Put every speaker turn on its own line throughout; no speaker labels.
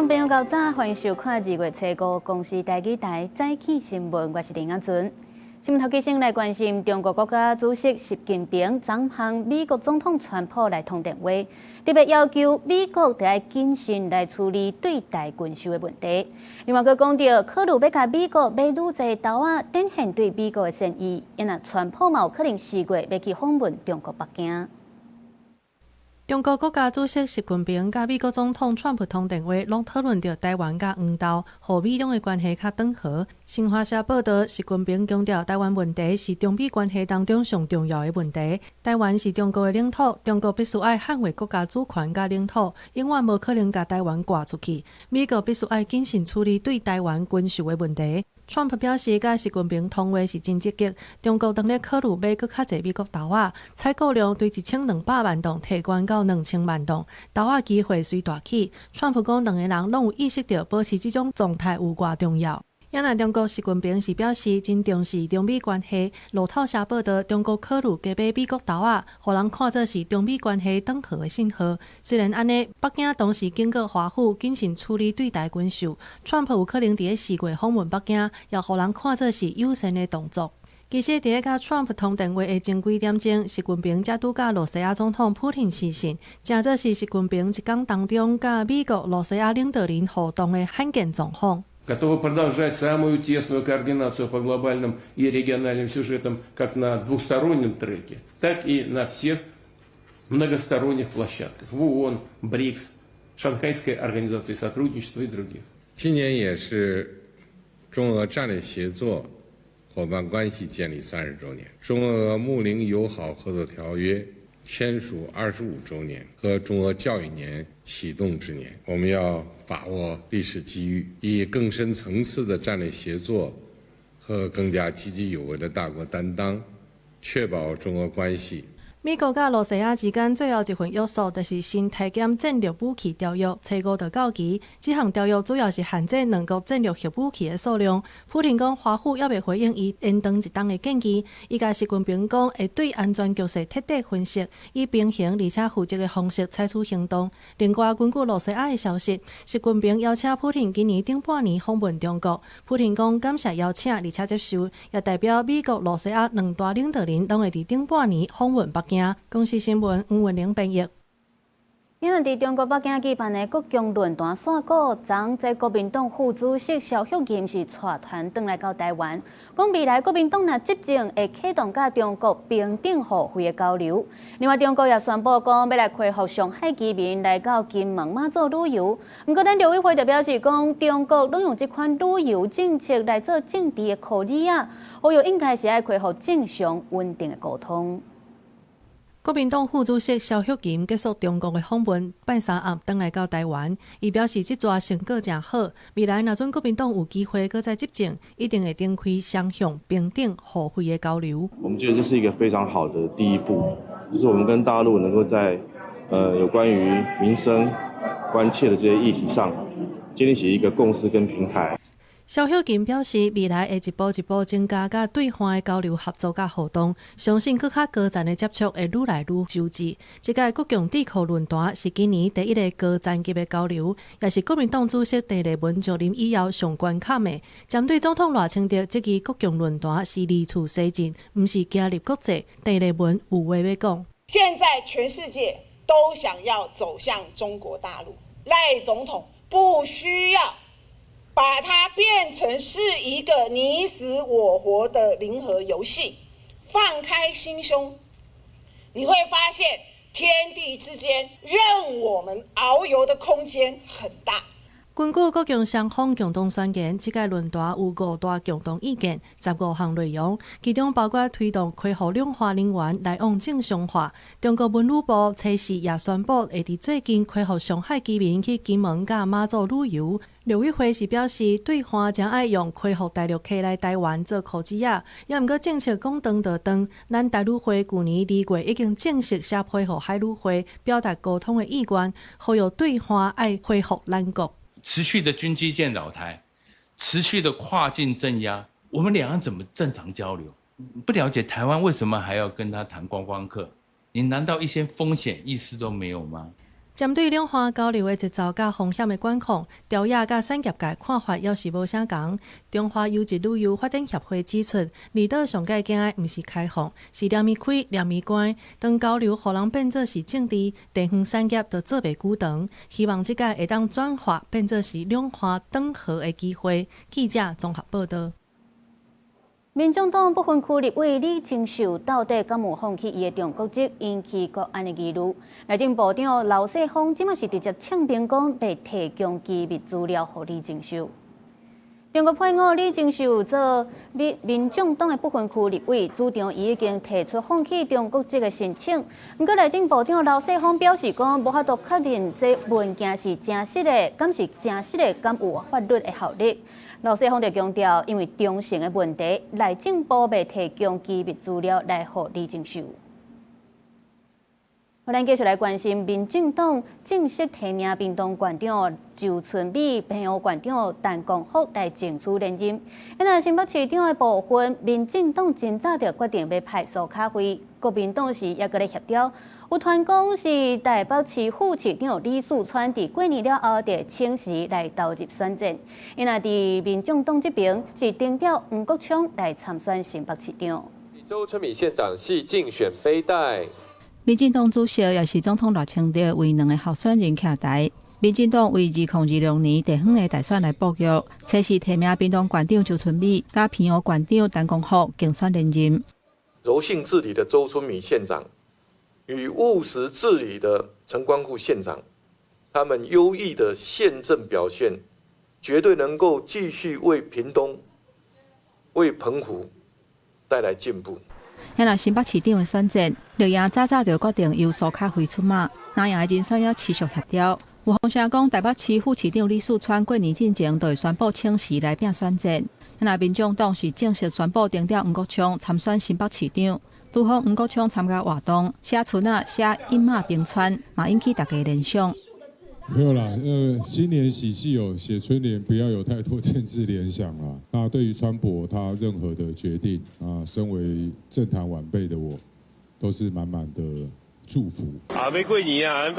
眾朋友較早，歡迎收看2月初5公視台語台早起新聞，我是林亞尊。新聞頭期先來關心中國國家主席習近平昨昏美國總統川普來通電話，特別要求美國得愛謹慎來處理對台軍售的問題。另外，閣講著考慮欲共美國買愈濟豆仔，展現對美國的善意。因為川普嘛有可能4月欲去訪問中國北京。
中國國家主席習近平佮美國總統川普通電話，攏討論著台灣佮黃豆，予美中的關係較轉和。新華社報導，習近平強調，台灣問題是中美關係當中上重要的問題。台灣是中國的領土，中國必須愛捍衛國家主權佮領土，永遠無可能共台灣割出去。美國必須愛謹慎處理對台灣軍售的問題。川普表示，佮習近平通話是真積極。中國當咧考慮買閣較濟美國豆仔，採購量對1200萬噸提懸到2000萬噸，豆仔機會隨大起。川普講，兩个人攏有意識著保持這種狀態有偌重要。也若中國習近平是表示真重視中美關係。路透社報導，中國考慮加買美國豆仔，予人看做是中美關係轉好的信號。雖然按呢，北京同時警告華府謹慎處理對台軍售。川普有可能佇咧4月訪問北京，也予人看做是友善的動作。其實，佇咧佮川普通電話的前幾點鐘，習近平才拄佮羅西亞總統普廷視訊，誠做是習近平一工當中佮美國、羅西亞領導人互動的罕見狀況。
Готовы продолжать самую тесную координацию по глобальным и региональным сюжетам как на двустороннем треке, так и на всех многосторонних площадках в ООН, БРИКС, Шанхайской организации сотрудничества и других.
今年也是中俄戰略協作夥伴關係建立30週年，中俄睦鄰友好合作條約簽署25週年和中俄教育年啟動之年，我們要把握歷史機遇，以更深層次的戰略協作和更加積極有為的大國擔當，確保中俄關係。
美國佮羅西亞之間最後一份約束，就是新台減戰略武器條約，初五就到期。這項條約主要是限制兩國戰略核武器的數量。普廷講，華府猶未回應伊延長一冬的建議。伊共習近平講，會對安全局勢徹底分析，以平衡而且負責的方式採取行動。另外，根據羅西亞的消息，習近平邀請普廷今年頂半年訪問中國。普廷講感謝邀請，而且接受，也代表美國、羅西亞兩大領導人攏會佇頂半年訪問北京。公視新聞黃文玲編譯。
因為佇中國北京舉辦的國共論壇煞鼓，昨在國民黨副主席蕭旭琴是帶團轉來到台灣，講未來國民黨若執政會啟動佮中國平等互惠的交流。另外，中國也宣布講欲來恢復上海居民來到金門馬祖旅遊。毋過，咱陸委會就表示講，中國攏用這款旅遊政策來做政治的箍耳仔，呼籲應該是愛恢復正常穩定的溝通。
國民黨副主席蕭旭琴結束中國的訪問，拜三暗轉來到台灣。伊表示，這逝成果誠好。未來若準國民黨有機會閣再執政，一定會展開雙向平等互惠的交流。
我們覺得這是一個非常好的第一步，就是我們跟大陸能夠在有關於民生關切的這些議題上，建立起一個共識跟平台。
蕭旭琴表示，未來會一步一步增加佮對岸的交流合作佮互動，相信閣較高層的接觸會愈來愈周至。這屆國共智庫論壇是今年第一个高層級的交流，也是國民黨主席鄭麗文就任以後上懸坎的。針對總統賴清德質疑國共論壇是二次西進，毋是行入國際，鄭麗文有話欲講。
現在全世界都想要走向中國大陸，賴總統不需要把它變成是一個你死我活的零和遊戲，放開心胸，你會發現天地之間任我們遨遊的空間很大。
根據國共雙方共同宣言，這屆論壇有五大共同意見，15項內容，其中包括推動恢復兩岸人員來往正常化。中國文旅部初四也宣布，會佇最近恢復上海居民去金門佮馬祖旅遊。陸委會是表示，對岸誠愛用恢復大陸客來台灣做箍子仔，也毋過政策講斷就斷。咱台旅會舊年2月已經正式寫批予海旅會，表達溝通的意願，呼籲對岸愛恢復咱國。
持續的軍機艦擾台，持續的跨境鎮壓，我們兩岸怎麼正常交流？不了解台灣為什麼還要跟他談觀光客？你難道一些風險意識都沒有嗎？
針對兩岸交流的節奏佮風險的管控，朝野佮產業界看法猶是無啥仝。中華優質旅遊發展協會指出，離島上蓋驚的毋是開放，是連門開連門關。當交流予人變做是政治，地方產業就做袂久長。希望這屆會當轉化變做是兩岸轉和的機會。記者綜合報道。
民眾黨不分區立委李清秀到底敢有放棄伊的中國籍，引起國安的疑慮。內政部長劉世鋒這馬是直接嗆明講，袂提供機密資料予李清秀。中國配偶李清秀做民眾黨的不分區立委，主張伊已經提出放棄中國籍的申請。毋過內政部長劉世鋒表示講，無法度確認這文件是真實的，敢是真實的，敢有法律的效力。劉世鋒就強調，因為忠誠的問題，內政部袂提供機密資料來予李清秀。咱繼續來關心，民進黨正式提名屏東縣長周春米、澎湖縣長陳光復來爭取連任。那新北市長的部分，民進黨真早就決定欲派蘇卡輝，國民黨是猶閣咧協調。有傳講是台北市副市長李四川佇過年了後，就請辭來投入選戰。因為佇民眾黨這邊是定調黃國昌來參選新北市長。
周春米縣長繫競選背帶。
民進黨主席也是總統賴清德為兩个候選人徛台。民進黨為2026年地方的大選來布局，測試提名屏東縣長周春米，佮澎湖縣長陳光復競選連任。
柔性治理的周春米縣長與務實治理的陳光復縣長，他們優異的縣政表現，絕對能夠繼續為屏東、為澎湖帶來進步。
若新北市長的選戰，綠營早早就決定由蘇卡輝出馬，藍營的人選猶持續協調。有風聲講，台北市副市長李四川過年進前就會宣布請辭來拼選戰。若民眾黨是正式宣布定調黃國昌參選新北市長，拄好黃國昌參加活動，寫春仔寫一馬平川，嘛引起大家聯想。
沒有啦，新年喜氣哦，寫春聯不要有太多政治聯想啦。那對於川博他任何的決定啊，身為政壇晚輩的我，都是滿滿的祝福。
啊，欲過年啊，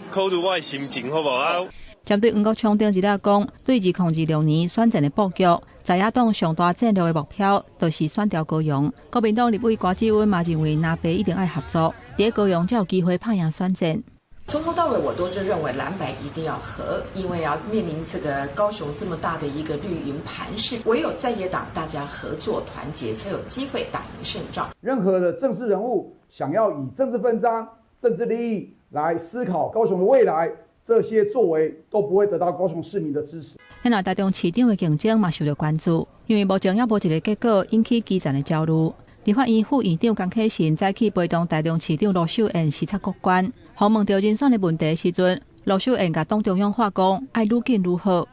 考慮我的心情好無啊？
針對黃國昌頂一日講，對2026年選戰的布局，在野黨上大戰略的目標，就是選調高雄。國民黨立委郭志溫嘛認為，藍白一定愛合作，佇高雄才有機會拍贏選戰。
從頭到尾，我都是認為藍白一定要合，因為要面臨這個高雄這麼大的一個綠營盤勢，唯有在野黨大家合作團結，才有機會打贏勝仗。
任何的政治人物想要以政治分贓、政治利益來思考高雄的未來，這些作為都不會得到高雄市民的支持。
那台中市長的競爭嘛受到關注，因為目前猶無一个結果，引起基層的焦慮。立法院副院長江啟臣早起陪同台中市長盧秀燕視察各關，訪問著人選的問題時陣，盧秀燕共黨中央話講，愛愈緊愈好，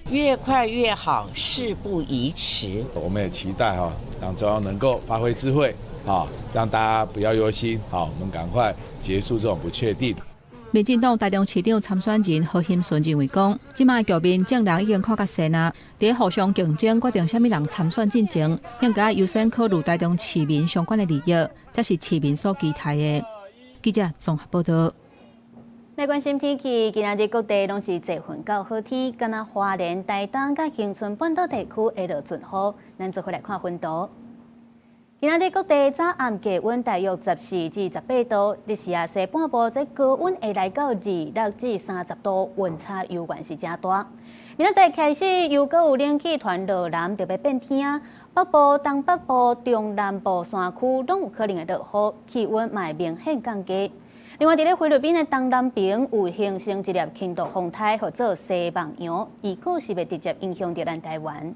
越快越好，事不宜遲。
我們也期待哈，黨中央能夠發揮智慧，啊，讓大家不要憂心，好，我們趕快結束這種不確定。
民進黨台中市長參選人何欣純認為講，這馬局面眾人已經看較細啦，佇互相競爭決定啥物人參選進前，應該優先考慮台中市民相關的利益，才是市民所期待的。記者綜合報道。
來關心天氣，今仔日各地攏是濟雲到好天，敢若花蓮、台東佮恆春半島地區會落陣雨。咱做伙來看溫度。今仔日各地早暗低溫大約14至18度，日時啊西半部這高溫會來到26至30度，溫差猶原是誠大。明仔載開始又閣有冷氣團落南，就欲變天，北部、東北部、中南部山區攏有可能會落雨，氣溫嘛會明顯降低。另外，佇咧菲律賓的東南邊有形成一粒輕度風颱，號做西望洋，預估是欲直接影響著咱台灣。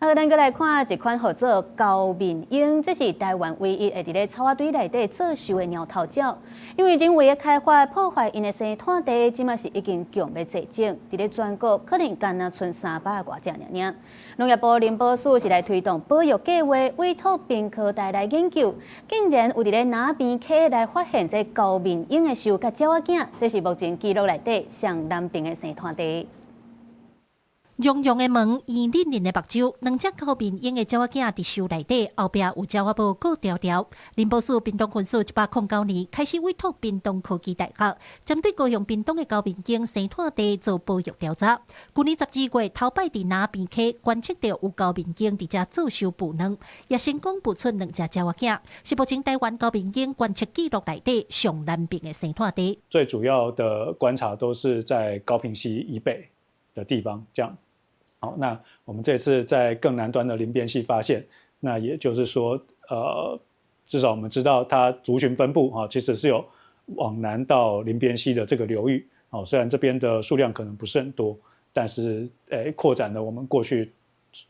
好，咱閣來看一款號做高面鷹，這是台灣唯一會佇咧草仔堆內底做岫的貓頭鳥。因為人為的開發破壞𪜶的生態地，這馬是已經強欲絕種。佇咧全國可能干焦賰300外隻爾爾。農業部林保署是來推動保育計劃，委託屏科大來研究，竟然有佇咧那邊溪來發現這高面鷹的鏽佮鳥仔囝，這是目前紀錄內底上南邊的生態地。
絨絨的毛，圓輪輪的目睭，兩隻高面鷹的鳥仔囝佇樹內底，後壁有鳥仔母顧牢牢。林寶樹屏東分署109年開始委託屏東科技大學，針對高雄屏東的高面鷹生態地做保育調查。舊年12月，頭擺佇南邊溪觀測到有高面鷹佇遮做岫孵卵，也成功孵出兩隻鳥仔囝，是目前台灣高面鷹觀測記錄內底上南邊的生態地。
最主要的觀察都是在高屏溪以北的地方，這樣。好，那我們這次在更南端的林邊溪發現，那也就是說，至少我們知道它族群分布啊，其實是有往南到林邊溪的這個流域。哦，雖然這邊的數量可能不是很多，但是擴展了我們過去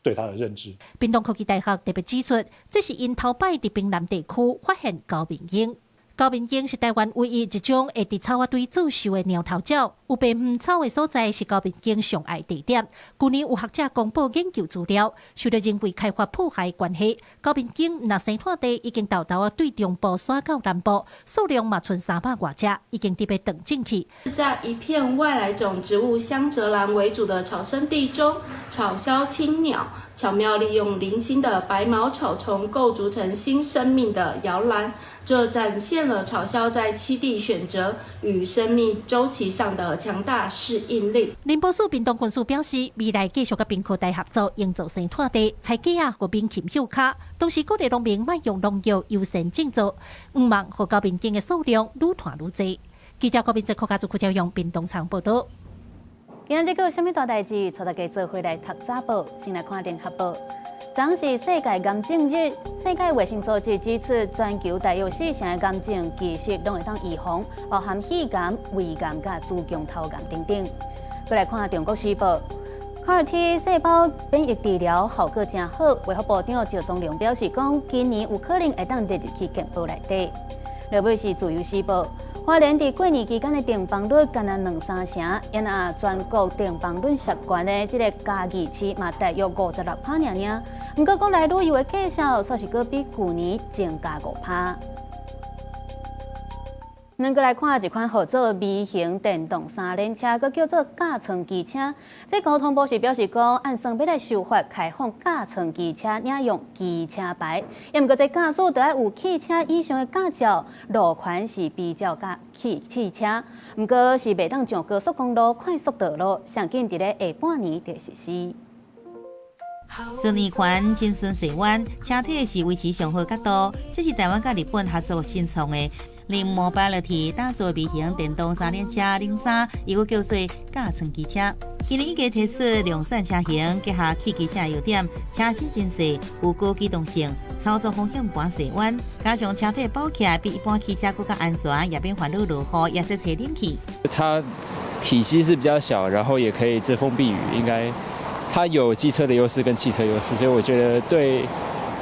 對它的認知。
屏東科技大學特別指出，這是𪜶頭擺佇屏南地區發現高面鷹。高面鷹是台灣唯一一種會佇草仔堆做岫的貓頭鳥，有白魚草的所在是高面鷹上愛地點。舊年有學者公布研究資料，受著人為開發破壞關係，高面鷹若生態地已經沓沓仔對中部徙到南部，數量嘛賰300外隻，已經佇欲斷種去。
在一片外來種植物香澤蘭為主的草生地中，草鴞青鳥巧妙利用零星的白茅草叢構築成新生命的搖籃，這展現了草鴞在棲地選擇與生命週期上的強大適應力。
林寶樹屏東分署表示，未來繼續佮屏科大合作，營造生態地，採雞仔予猛禽歇跤，同時鼓勵農民莫用農藥優先種植，向望予高面鷹的數量愈湠愈濟。記者郭明哲、柯家族、柯朝陽，屏東採訪報導。
今仔日閣有啥物大代誌？帶大家做伙來讀早報，先來看聯合報。昨是世界癌症日，世界衛生組織指出，全球大約4成的癌症其實攏會當預防，包含肺癌、胃癌佮子宮頭癌等等。閣來看中國時報，CAR-T 細胞免疫治療效果誠好，衛福部長趙宗龍表示講，今年有可能會當列入去健保內底。落尾是自由時報。花蓮佇過年期間的訂房率干焦兩三成，因啊全國訂房率上懸的這个嘉義市嘛大約56%爾爾。毋過國內旅遊的價數，煞是閣比舊年增加5%。咱閣來看一款號做微型電動三輪車，閣叫做駕艙機車。這交通部是表示講，按算欲來修法開放駕艙機車領用機車牌，也毋過這駕駛著愛有汽車以上的駕照，路權是比照佮汽車，毋過是袂當上高速公路、快速道路，上緊佇咧下半年就實施。
順利環真順勢彎，車體是維持上好角度，這是台灣佮日本合作新創的。零 Mobility 打造微型電動三輪車零三，伊閣叫做駕艙機車。今年已經推出量產車型，結合汽機車優點，車身真細，有高機動性，操作風險懸細彎，加上車體包起來比一般汽車閣較安全，也免煩惱落雨，也使吹冷氣。
它體積是比較小，然後也可以遮風避雨，應該它有機車的優勢跟汽車優勢，所以我覺得對。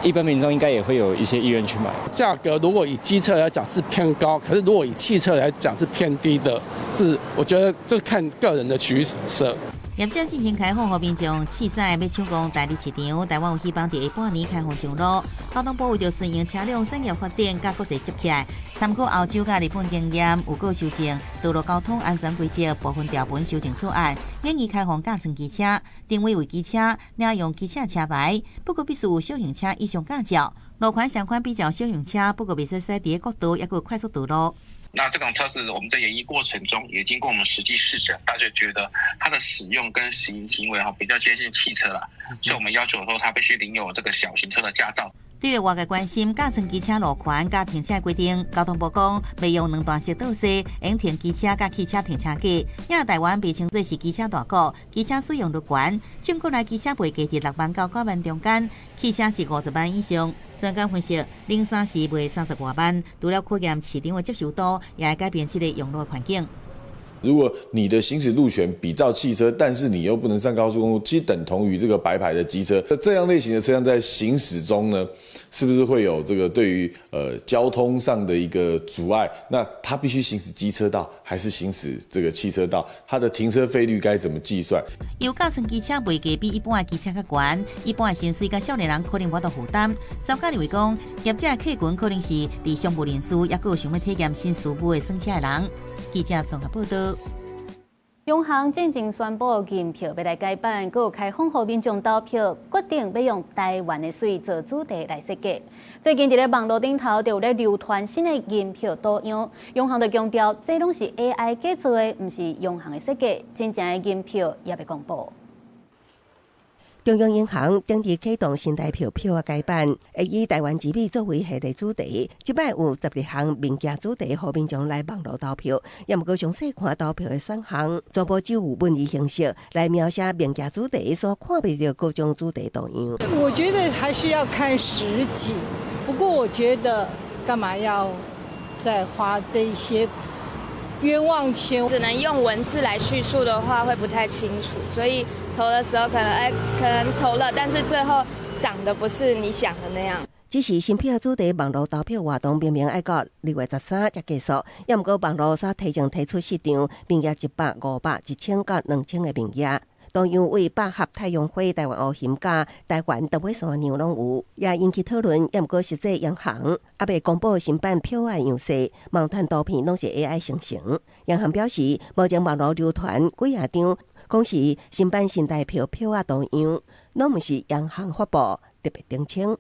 一般民眾應該也會有一些意願去買。
價格如果以機車來講是偏高，可是如果以汽車來講是偏低的，是我覺得這看個人的取捨。
業者進行開放，予民眾試駛，欲搶攻代理市場。台灣有希望佇下半年開放上路。交通部為著順應車輛產業發展，佮國際接起來，參考歐洲佮日本經驗，有閣修正道路交通安全規則部分條文修正草案，建議開放駕艙機車，定位為機車，領用機車車牌，不過必須有小型車以上駕照。路權相款比照小型車，不過袂使駛佇國道，抑閣快速道路。
那這種車子，我們在研議過程中，也經過我們實際試乘，大家覺得它的使用跟行為哈比較接近汽車啦，所以我們要求說，它必須領有這個小型車的駕照。
對於外界關心駕艙機車路權佮停車規定，交通部講，袂用兩段式倒踅，應停機車佮汽車停車格。因為台灣被稱作是機車大國，機車使用率懸，全國內機車賣價佇6萬到9萬中間，汽車是50萬以上。專家分析，零三是賣30外萬，除了考驗市場的接受度，也會改變這個用路環境。
如果你的行駛路權比照汽車，但是你又不能上高速公路，其實等同於這個白牌的機車。那這樣類型的車輛在行駛中呢，是不是會有這個對於交通上的一個阻礙？那它必須行駛機車道還是行駛這個汽車道？它的停車費率該怎麼計算？
由駕艙機車賣價比一般的機車較懸，一般的薪水佮少年人可能無法度負擔。專家認為講，業者客群可能是佇商務人士，抑閣有想欲體驗新事物的耍車的人。記者綜合報導。
央行進前宣布銀票欲來改版，閣有開放予民眾投票，決定欲用台灣的水做主題來設計。最近佇咧網路頂頭就有咧流傳新的銀票圖樣，央行就強調，這攏是 AI 製作的，毋是央行的設計。真正的銀票猶未公布。
中央銀行頂日啟動新台票票仔改版，會以台灣之美作為系列主題。這擺有12項物件主題，予民眾來網路投票。也毋過詳細看投票的選項，全部只有文字形式來描寫物件主題，所看袂著各種主題圖樣。
我覺得還是要看實景，不過我覺得幹嘛要再花這些冤枉錢？
只能用文字來敘述的話，會不太清楚，所以投的時候可能哎，可能投了，但是最後長得不是你想的那樣。
只是新票主題網路投票活動明明愛到2月13才結束，也毋過網路煞提前推出四張，面額100、500、1000佮2000的面額。同樣為百合、太陽花、台灣烏魚佮台灣長尾山娘攏有，也引起討論。也毋過實際央行猶未公布新版票仔樣式，網傳圖片攏是 AI 生成。央行表示，目前網路流傳幾仔張，講是新版新台票票仔圖樣，攏毋是央行發布，特別澄清。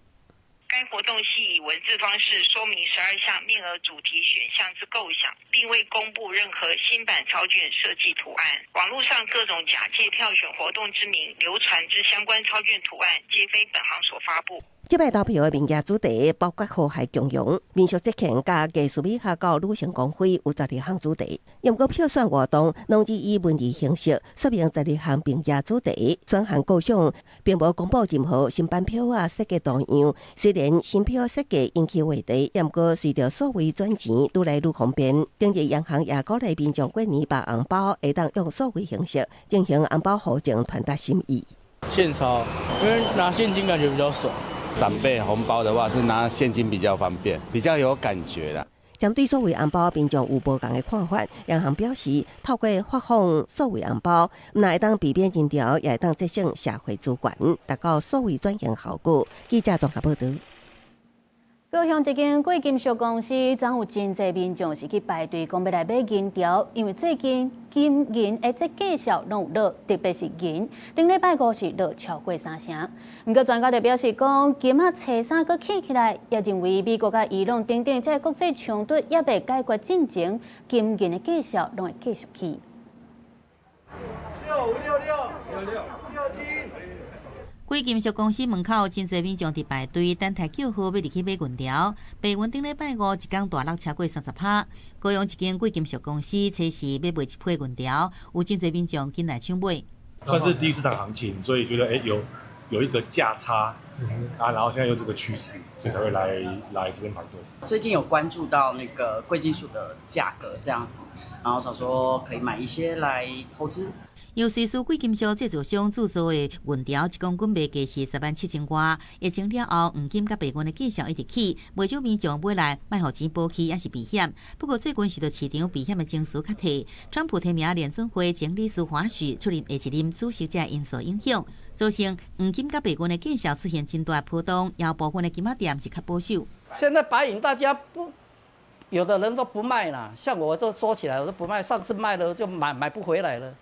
該活動係以文字方式說明12項面額主題選項之構想，並未公布任何新版鈔券設計圖案。網絡上各種假借票選活動之名流傳之相關鈔券圖案，皆非本行所發布。
這擺投票的物件主題包括和諧共融、民俗節慶佮藝術美學到女性光輝，有12項主題。毋過票選活動攏只以文字形式說明十二項物件主題，選項構想並無公布任何新版票仔設計圖樣。雖然新票設計引起話題，毋過隨著數位轉錢愈來愈方便，頂日央行也鼓勵民眾過年包紅包，會當用數位形式進行紅包互贈，傳達心意。
現鈔，因為拿現金感覺比較爽。
長輩紅包的話是拿現金比較方便，比較有感覺啦。
針對數位紅包，民眾有無仝的看法。央行表示，透過發放數位紅包，毋但會當避免人潮，也會當節省社會資源，達到數位轉型效果。記者綜合報導。
高雄一間貴金屬公司，昨有真濟民眾是去排隊，講欲來買銀條，因為最近金銀的這價數攏有落，特別是銀，頂禮拜五是落超過三成。毋過專家就表示講，金仔初三閣起起來，也認為美國佮伊朗等等這個國際衝突猶未解決進前，金銀的價數攏會繼續起。
6566667。
貴金屬公司門口真濟民眾佇排隊等待叫號，欲入去買銀條。白銀頂禮拜五一工大落超過30%。高雄一間貴金屬公司初時欲賣一批銀條，有真濟民眾緊來搶買。
算是低於市場行情，所以覺得有一個價差啊，然後現在又是個趨勢，所以才會來這邊排隊。
最近有關注到那個貴金屬的價格這樣子，然後想說可以買一些來投資。
由瑞士貴金屬製造商製作的銀條，一公斤賣價是10萬7千外。疫情了後，黃金佮白銀的價數一直起，袂少民眾買來賣予錢補起，抑是避險。不過最近受到市場避險的情緒較退，川普提名聯準會前理事華許出任下一任主席，這因素影響，造成黃金佮白銀的價數出現真大波動，有部分的金仔店是較保守。
現在白銀大家不，有的人都不賣啦，像我都說起來，我都不賣，上次賣了就買不回來了。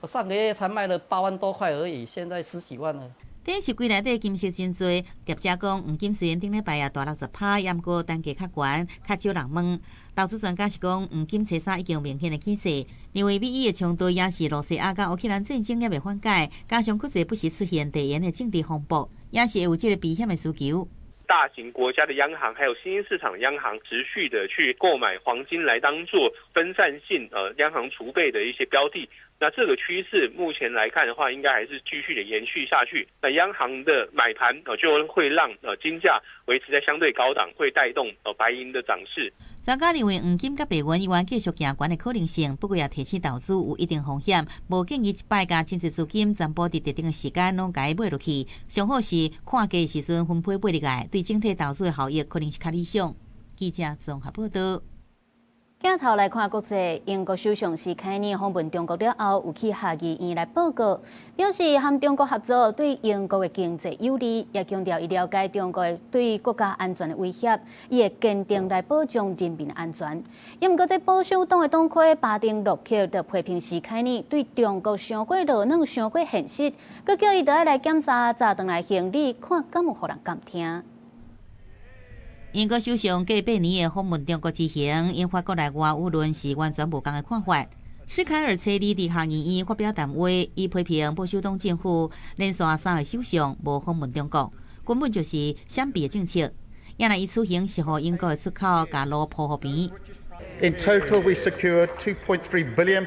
我上個月才賣了8萬多塊而已，現在十幾萬了。
電視櫃內底金色真濟，業者講黃金雖然頂禮拜也大落10%，也毋過單價較懸，較少人問。投資專家是講，黃金初三已經有明顯的起勢，認為美伊的衝突也是露西亞佮烏克蘭戰爭猶未緩解，加上國際不時出現地緣的政治風暴，也是會有這個避險的需求。
大型國家的央行，還有新興市場的央行，持續的去購買黃金來當做分散性央行儲備的一些標的。那這個趨勢目前來看的話，應該還是繼續的延續下去。那央行的買盤就會讓金價維持在相對高檔，會帶動白銀的漲勢。
專家認為，黃金佮白銀依然繼續行懸的可能性，不過也提醒投資有一定風險，無建議一擺共真濟資金全部佇特定的時間攏共伊買落去。上好是看價的時陣分批買入來，對整體投資的效益可能是較理想。記者綜合報導。
鏡頭來看國際，英國首相施凱爾訪問中國了後，有去下議院來報告，表示和中國合作對英國的經濟有利，也強調伊了解中國對國家安全的威脅，伊會堅定來保障人民安全。也毋過，這保守黨的黨魁巴丁諾克就批評施凱爾對中國傷過落軟、傷過現實，閣叫伊著愛來檢查載轉來行李，看敢有予人監聽。
英國首相過8年的訪問中國之行，引發國內外輿論是完全無仝的看法。施凱爾初二佇下議院發表談話，伊批評保守黨政府連續三个首相無訪問中國，根本就是閃避的政策。也若伊此行是予英國的出口共路鋪予平。
In total, we secured £2.3 billion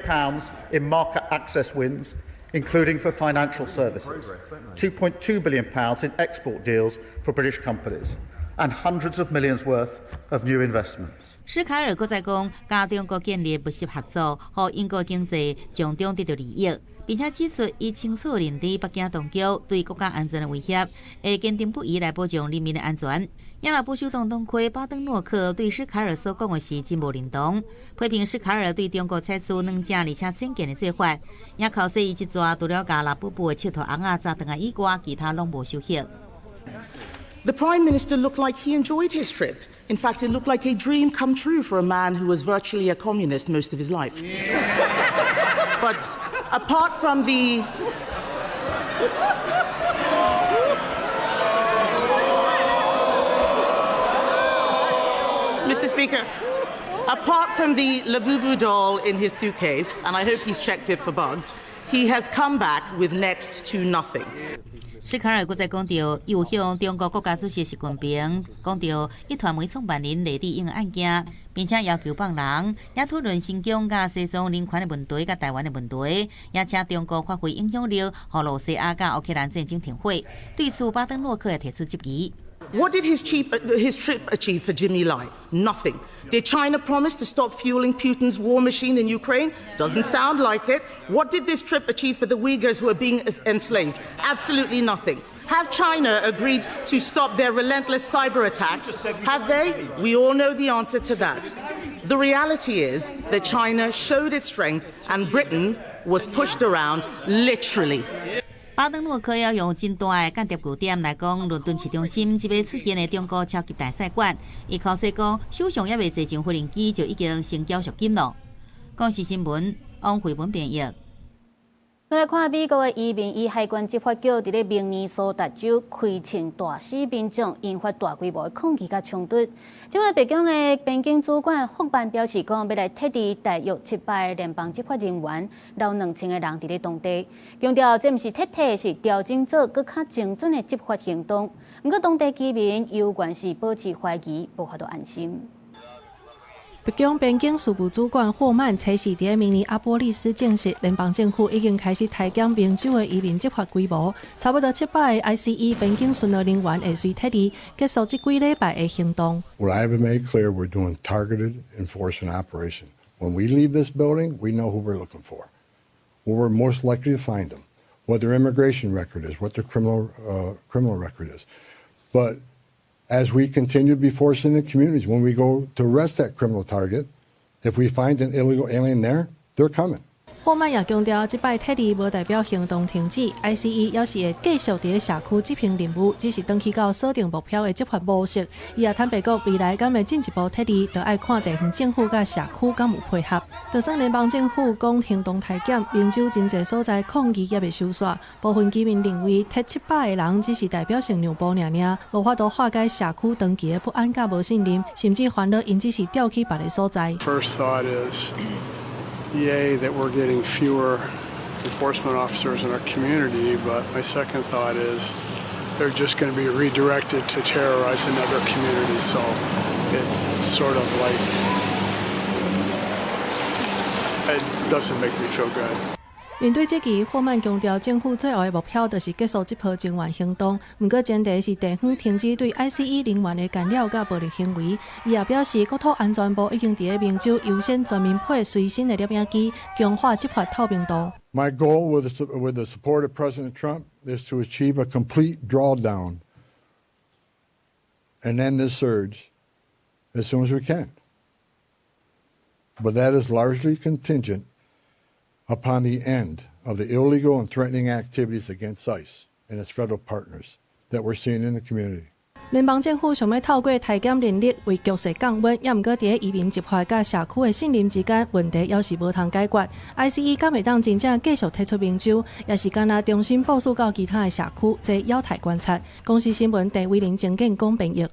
in market access wins, including for financial services, £2.2 billion in export deals for British companies, and hundreds of millions worth of new investments.
施凱爾閣再講，佮中國建立密切合作，予英國經濟從中得到利益，並且指出，伊清楚認知北京當局對國家安全的威脅，會堅定不移來保障人民的安全。也若保守黨黨魁巴登諾克對施凱爾所講的是真無認同，批評施凱爾對中國採取軟正而且淺見的做法，也口說伊這逝除了共拉布布的石頭尪仔載轉來以外，其他攏無收穫。
The Prime Minister looked like he enjoyed his trip. In fact, it looked like a dream come true for a man who was virtually a communist most of his life. But apart from the Mr. Speaker, apart from the Labubu doll in his suitcase, and I hope he's checked it for bugs, he has come back with next to nothing.
施凱爾閣再講著，伊有向中國國家主席習近平講著壹傳媒創辦人黎智英的案件，並且要求放人，也討論新疆佮西藏人權的問題佮台灣的問題，也請中國發揮影響力，予露西亞佮烏克蘭戰爭停火。對此，巴登諾克也提出質疑。
What did his trip achieve for Jimmy Lai? Nothing. Did China promise to stop fueling Putin's war machine in Ukraine? Doesn't sound like it. What did this trip achieve for the Uyghurs who are being enslaved? Absolutely nothing. Have China agreed to stop their relentless cyber attacks? Have they? We all know the answer to that. The reality is that China showed its strength and Britain was pushed around, literally.
巴登諾克要用真大的間諜據點來講，倫敦市中心這擺出現的中國超級大使館，伊口說講，首相猶未坐上飛行機就已經先繳贖金了。公視新聞，王慧文編譯。
來看美國的移民與海關執法局佇咧明尼蘇達州開槍大死民眾，引發大規模的抗議佮衝突。這擺白宮的邊境主管霍曼表示講，欲來撤離大約700個聯邦執法人員，留2000個人佇咧當地，強調這毋是撤退，是調整做閣較精準的執法行動。毋過當地居民猶原是保持懷疑，無法度安心。
白宮邊境事務主管霍曼初四佇明尼阿波利斯證實，聯邦政府已經開始裁減明州的移民執法規模，差不多700个 ICE 邊境巡邏人員會隨撤離，結束這幾禮拜的行動。
What I have made clear, we're doing targeted enforcement operation. When we leave this building, we know who we're looking for, where we're most likely to find them, what their immigration record is, what their criminal record is. But as we continue to be forced in the communities, when we go to arrest that criminal target, if we find an illegal alien there, they're coming.
霍曼也強調，這擺撤離無代表行動停止，ICE 猶是會繼續佇咧社區執行任務，只是轉去到鎖定目標的執法模式。伊也坦白講，未來敢會進一步撤離，就愛看地方政府佮社區敢有配合。就算聯邦政府講行動裁減，明州真濟所在抗議猶未收煞，部分居民認為撤700個人只是代表性讓步爾爾，無法度化解社區長期的不安佮無信任，甚至煩惱𪜶只是調去別个所在。
First thought is, yay, that we're getting fewer enforcement officers in our community, but my second thought is they're just going to be redirected to terrorize another community. So it's sort of like it doesn't make me feel good.
面對這個，霍曼強調，政府最後的目標就是結束這波增援行動。毋過前提是地方停止對 ICE 人員的干擾佮暴力行為。伊也表示，國土安全部已經佇咧明州優先全民配隨身的攝影機，強化執法透明度。
My goal with the support of President Trump is to achieve a complete drawdown and end this surge as soon as we can. But that is largely contingent upon the end of the illegal and threatening activities against ICE and its federal partners that we're seeing in the community.
聯邦政府想欲透過裁減人力為局勢降溫，也毋過佇咧移民執法佮社區的信任之間問題，猶是無通解決。ICE 敢會當真正繼續退出明州，抑是干焦重新部署到其他的社區，這有待觀察。公視新聞鄭偉玲、鄭建講編譯。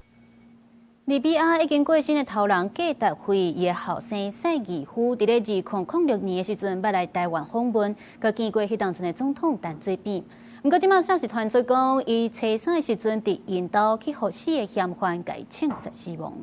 利比亞已經過身的頭人格達費，伊的後生賽義夫，佇咧2006年的時陣，捌來台灣訪問，閣見過彼當陣的總統陳水扁。毋過，這馬煞是傳出講，伊初三的時陣，佇𪜶兜去予四个嫌犯共槍殺死亡。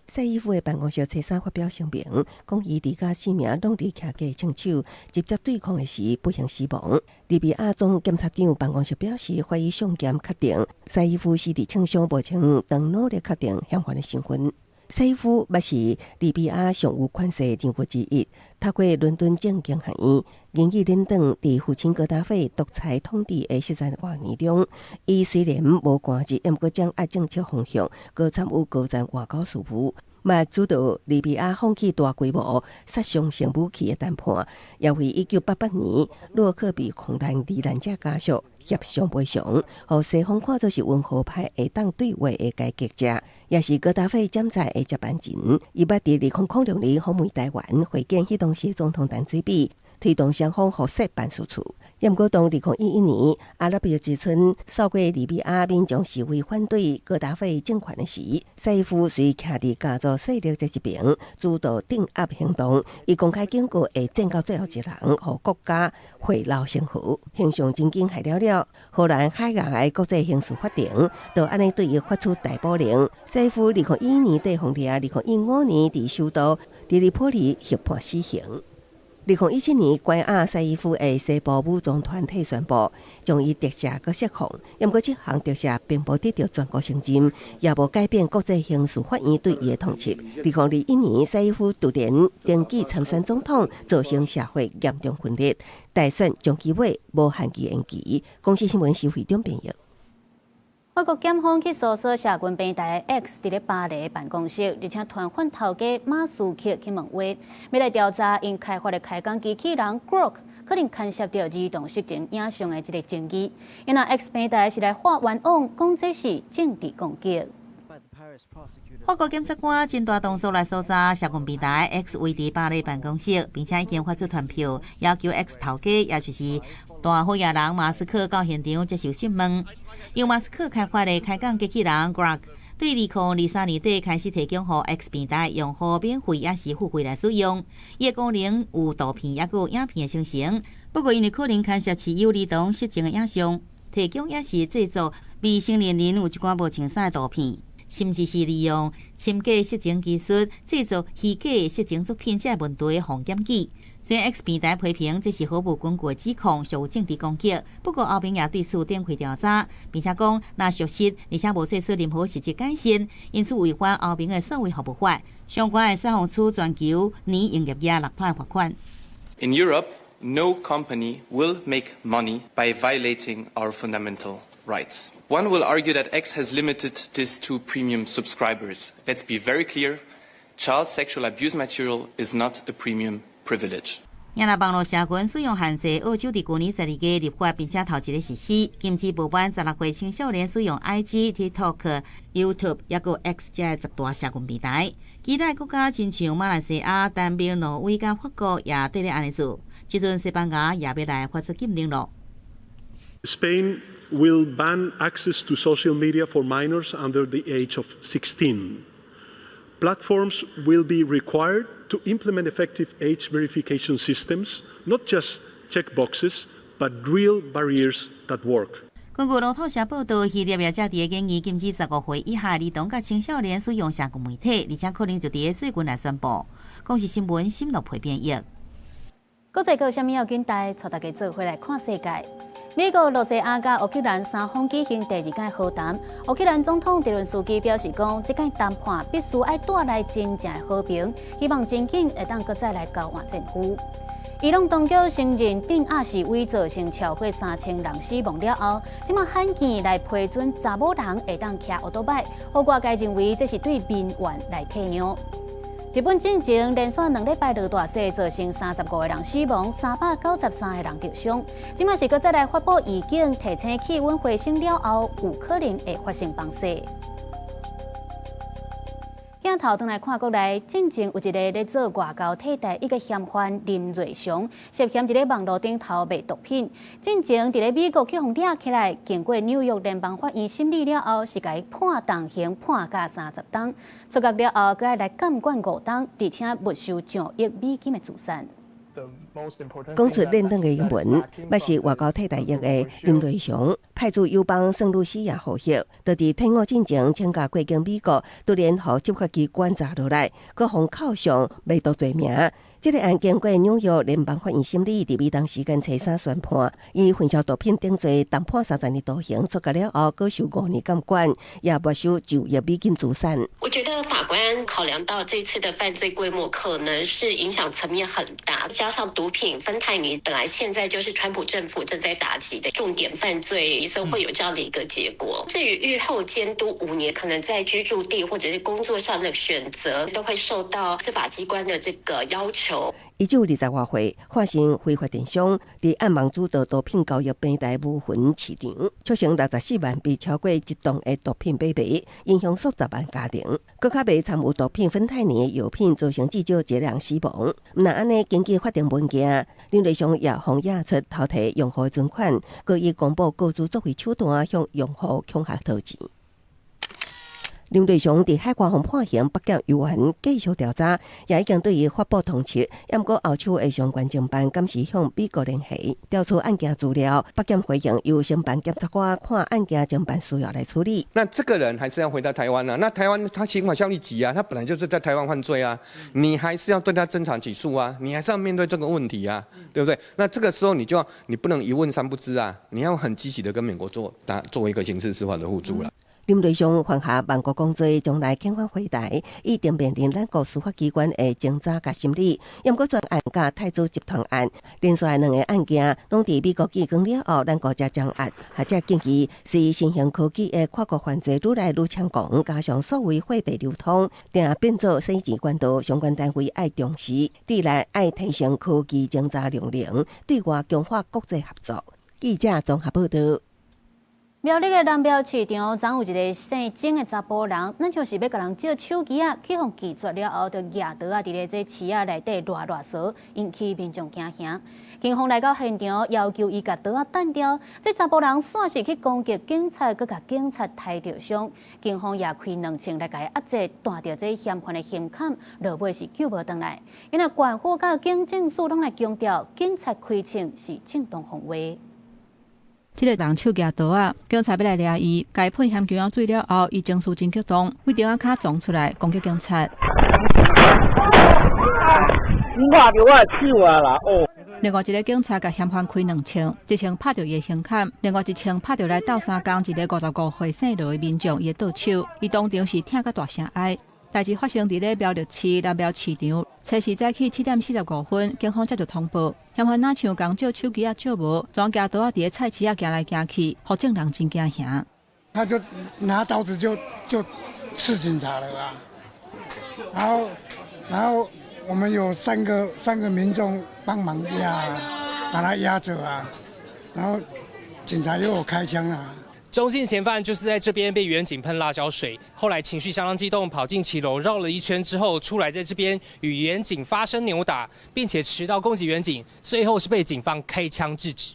賽義夫的辦公室初三發表聲明，講伊佇佮四名攏佇徛家槍手直接對抗的時不幸死亡。利比亞總檢察長辦公室表示，法醫送檢確定賽義夫是佇槍傷無穿當努力確定嫌犯的身份。賽義夫捌是利比亞上有權勢人物之一，讀過倫敦政經學院，英語認證。佇父親格達費獨裁統治的四十外年中，伊雖然無官職，毋過掌握政策方向，閣參與高層外交事務，嘛主導利比亞放棄大規模殺傷性武器的談判，也為1988年洛克比礦難罹難者家屬協商賠償，予西方看做是溫和派會當對話的改革者，也是格達費潛在的接班人。伊捌佇2006年訪問台灣，會見彼當時總統陳水扁，推動雙方合設辦事處。毋過，當2011年阿拉伯之春掃過利比亞民眾示威反對格達費政權的時，賽義夫隨徛佇家族勢力這一邊，主導鎮壓行動。伊公開警告會戰到最後一人，予國家血流成河，形象真緊害了了。荷蘭海牙的國際刑事法庭就按呢對伊發出逮捕令。賽義夫2011年底予掠，2015年佇首都的黎波里被判死刑。2017年，關押賽義夫的西部武裝團體宣布將伊特赦閣釋放，毋過這項特赦並無得到全國承認，也無改變國際刑事法院對伊的通緝。2021年，賽義夫突然登記參選總統，造成社會嚴重分裂，大選將期尾無限期延期。公視新聞徐惠中編譯。
法國檢方去搜索社群平台 X 佇咧巴黎辦公室，而且傳喚頭家馬斯克去問話，欲來調查𪜶開發的開講機器人 Grok 可能牽涉著兒童色情影像的這個爭議。因為 X 平台是來發冤枉，講這是政治攻擊。
法國檢察官真大動作來搜查社群平台 X 位佇巴黎辦公室，並且已經發出傳票，要求 X 頭家，也就是大好野人馬斯克到現場接受訊問。由馬斯克開發的開講機器人 Grok，對2023年底開始提供予 X 平台用戶免費抑是付費來使用。伊的功能有圖片，抑閣有影片的生成。不過，因為可能牽涉持有兒童色情的影像，提供抑是製作未成年人有一寡無穿衫的圖片，甚至是利用深假色情技術製作虛假色情作品，這個問題予檢舉。雖然 X 平台批評這是毫無根據的指控，屬政治攻擊。不過歐盟也對此展開調查，並且講若屬實，而且無做出任何實質改善，因此違反歐盟的數位服務法，相關會使予處全球年營業額6%罰款。
In Europe, no company will make money by violating our fundamental rights. One will argue that X has limited this to premium subscribers. Let's be very clear: child sexual abuse material is not a premium privilege.
若網路社群使用限制，澳洲佇舊年12月立法，並且頭一个實施，禁止無滿16歲青少年使用 IG、TikTok、YouTube，抑閣 X 這10大社群平台。其他國家親像馬來西亞、丹麥、挪威佮法國也綴咧按呢做。這陣西班牙也欲來發出禁令囉。
Spain will ban access to social media for minors under the age of 16. Platforms will be required to implement effective age verification systems, not just checkboxes, but real barriers that work.
根據路透社報道，希臘也正佇咧研議禁止15歲以下兒童佮青少年使用社群媒體，而且可能就佇咧最近來宣布。公視新聞新樂培編譯。
國際閣有啥物要緊帶帶大家做伙來看世界。美國、露西亞佮烏克蘭三方舉行第二屆和談。烏克蘭總統澤倫斯基表示講，這屆談判必須愛帶來真正的和平，希望真緊會當閣再來交換戰俘。伊朗當局承認鎮壓示威造成超過3000人死亡了後，這馬罕見來批准查某人會當騎歐多擺，予外界認為這是對民怨來退讓。日本進前連續2禮拜落大雪，造成35個人死亡，393個人著傷。這馬是閣再來發布預警，提醒氣溫回升了後，有可能會發生崩雪。鏡頭轉來看國內，進前有一个咧做外交替代役的嫌犯林瑞祥，涉嫌佇咧網路頂頭賣毒品。進前佇咧美國去予掠起來，經過紐約聯邦法院審理了後，是共伊判重刑判監30冬。出獄了後，閣愛來監管5冬，而且沒收1億美金的資產。
講出輪轉的英文，捌是外交替代役的林瑞祥，派駐友邦聖露西亞服役，就佇退伍進前請假過境美國，突然予執法機關查落來，閣予扣上賣毒罪名。這個案經過紐約聯邦法院審理，佇美東時間初三宣判，以分銷毒品等罪，重判30年徒刑，出獄了後，閣受5年監管，也沒收9億美金資產。
我覺得法官考量到這次的犯罪規模可能是影響層面很大，加上毒品芬太尼本來現在就是川普政府正在打擊的重點犯罪，所以會有這樣的一個結果。至於獄後監督5年，可能在居住地或者是工作上的選擇都會受到司法機關的這個要求。
伊只有20外歲，化身非法電商，佇暗網主導毒品交易平台烏雲市場，促成64萬筆超過一噸的毒品買賣，影響數十萬家庭。閣較賣摻有毒品芬太尼的藥品，造成至少一個人死亡。毋但按呢，根據法定文件，林瑞祥也予驗出偷提用戶存款，閣以公布個資作為手段，向用戶恐嚇討錢。林瑞祥佇海外予判刑，北檢猶原繼續調查，也已經對伊發布通緝。毋過後手的相關偵辦，敢是向美國聯繫調取案件資料。北檢回應由承辦檢察官看案件偵辦需要來處理。
那這個人還是要回到台灣啊？那台灣他刑法效力給啊？他本來就是在台灣犯罪啊，你還是要對他偵查起訴啊？你還是要面對這個問題啊，對不對？那這個時候你就要，你不能一問三不知啊，你要很積極的跟美國做打做一個刑事司法的互助了。
林瑞祥犯下萬國公罪，將來遣返回台，已經面臨咱國司法機關的偵查佮審理。毋過專案佮太子集團案，連續兩个案件，攏佇美國寄光了後，咱國才掌握。學者建議，隨新興科技的跨國犯罪愈來愈猖狂，加上數位貨幣流通，定變做洗錢管道，相關單位愛重視，佇來愛提升科技偵查量能，對外強化國際合作。記者綜合報道。
苗栗的南苗市場，昨有一个姓曾的查埔人，咱就是欲共人借手機仔，去予拒絕了後，就舉刀仔佇咧這市仔內底亂亂趖，引起民眾驚嚇。警方來到現場，要求伊共刀仔擲掉，這查埔人煞是去攻擊警察，閣共警察刣著傷。警方也開兩槍來共伊壓制，彈著這嫌犯的胸坎，落尾是救無轉來。因為縣府佮警政署攏來強調，警察開槍是正當防衛。
這个人手舉刀仔，警察欲來掠伊，共伊噴香球仔水了後，伊情緒真激動，對頂仔跤衝出來攻擊警察。
你拍著我的手啊啦！哦。
另外一个警察共嫌犯開兩槍，一槍拍著伊的胸坎，另外一槍拍著來鬥相共一个55歲姓羅的民眾伊的倒手，伊當場是疼甲大聲哀。代誌發生佇咧苗栗市南苗市場，初四早起7點45分，警方接到通報，嫌犯若像共借手機仔借無，全舉刀仔佇咧菜市仔行來行去，予眾人真驚嚇。
他就拿刀子就刺警察了啊！然後我們有三個民眾幫忙壓，把他壓着啊，然後警察又有開槍啊。
鍾姓嫌犯就是在這邊被員警噴辣椒水，後來情緒相當激動，跑進騎樓繞了一圈之後出來，在這邊與員警發生扭打，並且持刀攻擊員警，最後是被警方開槍制止。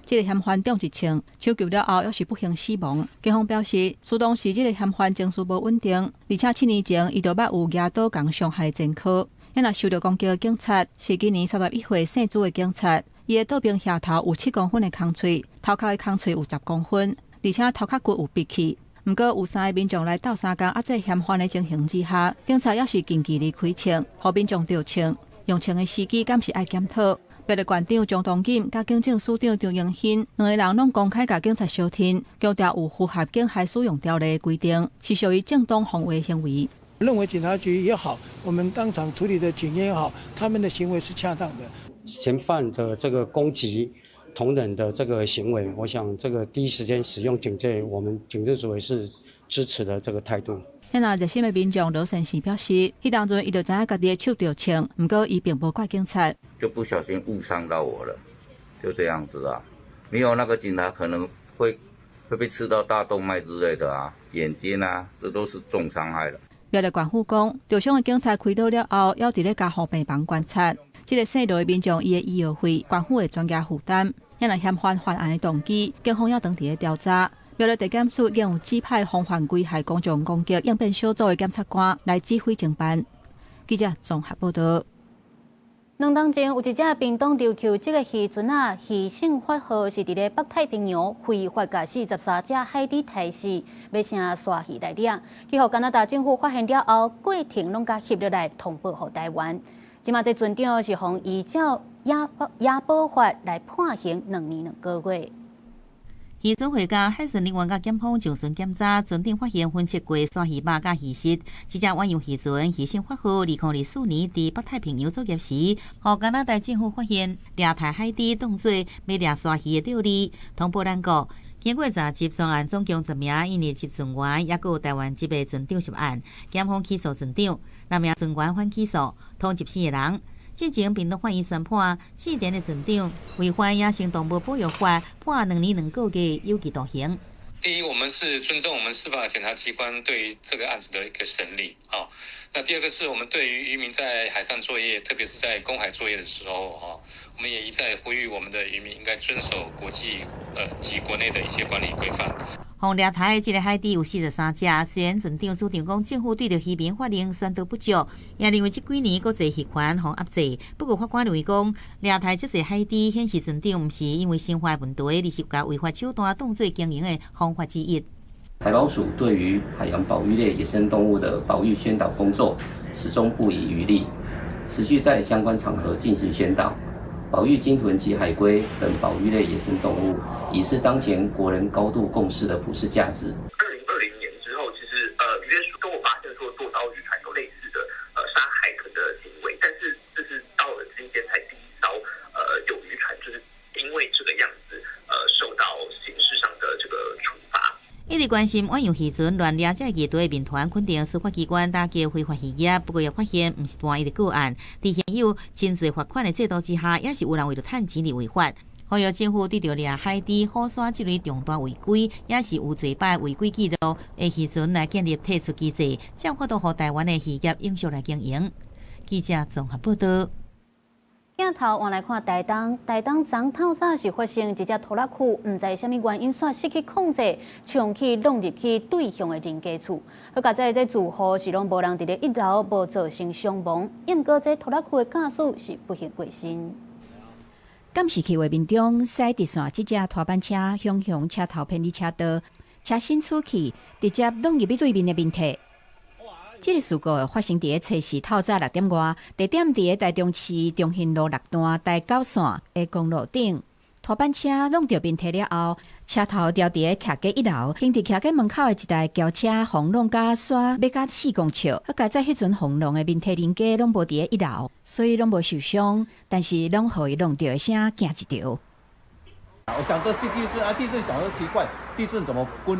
這个嫌犯中一槍，搶救了後，猶是不幸死亡。警方表示，事當時這个嫌犯情緒無穩定，而且7年前伊就捌有舉刀共傷害前科。伊若受著攻擊的警察是今年31歲姓朱的警察，伊的倒邊額頭有7公分的空喙，頭殼的空喙有10公分。而且頭殼骨有閉氣，毋過有三个民眾來鬥相共壓制嫌犯的情形之下，警察猶是近距離開槍，予民眾著槍。用槍的時機敢是愛檢討。苗栗縣長張東錦佮警政署長張榮興兩个人攏公開共警察相挺，強調有符合警械使用條例的規定，是屬於正當防衛行為。
認為警察局也好，我們當場處理的警員也好，他們的行為是恰當的。
嫌犯的這個攻擊同仁的這個行為，我想這個第一時間使用警械，我們警政署也是支持的這個態度。
那熱心的民眾羅先生表示，彼當陣伊就知影家己的手著槍，毋過伊並無怪警察。
就不小心誤傷到我了，就這樣子啊。沒有那個警察可能會被刺到大動脈之類的啊，眼睛啊，這都是重傷害了。
苗栗縣府講，受傷的警察開刀了後，猶佇咧加護病房觀察。這个姓羅的民眾，伊的醫藥費，縣府會全額負擔。若嫌犯犯案的動機，警方猶當佇咧調查。苗栗地檢署已經有指派防範危害公眾攻擊應變小組的檢察官來指揮偵辦。記者綜合報道。
兩冬前有一隻屏東琉球籍的漁船仔，漁勝發號是佇咧北太平洋非法共43隻海豬刣死，欲成鯊魚來掠，去予加拿大政府發現了後，過程攏共翕落來通報予台灣。這馬這船長是予依照野保法來判刑2年2個月。
漁船會共海巡人員佮檢方上船檢查，船頂發現分切過鯊魚肉佮魚屍。這隻遠洋漁船漁勝發號，2024年佇北太平洋作業時，予加拿大政府發現掠刣海豬當做欲掠鯊魚的釣餌，通報咱國。經過查緝，全案總共10名印尼籍船員，抑閣有台灣籍的船長涉案，檢方起訴船長，6名船員反起訴，通緝4個人。進前屏東法院宣判，四田的船長違反野生動物保育法，判2年2個月有期徒刑。
第一，我們是尊重我們司法檢察機關對於這個案子的一個審理啊。那第二個是我們對於漁民在海上作業，特別是在公海作業的時候啊，我們也一再呼籲我們的漁民應該遵守國際及國內的一些管理規範。
予掠刣的這个海豬有43隻，雖然船長主張講政府對著漁民法令宣導不足，也認為這幾年國際漁權予壓制。不過法官認為講，掠刣這濟海豬顯示船長毋是因為生活問題，而是共違法手段當做經營的方法之一。
海保署對於海洋保育類野生動物的保育宣導工作始終不遺餘力，持續在相關場合進行宣導。保育鯨豚及海龜等保育類野生動物，已是當前國人高度共識的普世價值。
2020年之後，其實漁業署都有發現說多艘漁船有類似的殺海豚的行為，但是這是到了今天才第一艘有漁船就是因為這個樣子受到刑事上的這個處罰。
一直關心遠洋漁船亂掠這魚的民團肯定司法機關打擊非法漁業，不過也發現毋是單一的個案，佇現有真濟罰款的制度之下，也是有人為著趁錢而違法。呼籲政府對著掠海豬、虎鯊這類重大違規，也是有濟擺違規記錄的漁船來建立退出機制，才有法度予台灣的漁業永續來經營。記者綜合報道。
鏡頭換來看台東，台東昨透早是發生一隻拖拉庫，毋知啥物原因，煞失去控制，衝去挵入去對向的人家厝。好佳哉這住戶是攏無人佇咧一樓，無造成傷亡。毋過這拖拉庫的駕駛是不幸過身。
監視器畫面中，駛直線這隻拖板車雄雄車頭偏離車道，車身出去，直接挵入去對面的民宅。這个事故發生佇咧初四透早6點外，地點佇咧台中市中興路6段台九線的公路頂，拖板車挵著民宅了後，車頭牢佇咧徛家一樓，停佇徛家門口的一台轎車，予挵甲煞欲甲4公尺。好佳哉彼陣予挵的民宅人家攏無佇咧一樓，所以攏無受傷，但是攏予伊挵著的聲驚一著。
我想這是地震啊！地震講得奇怪，地震怎麼滾？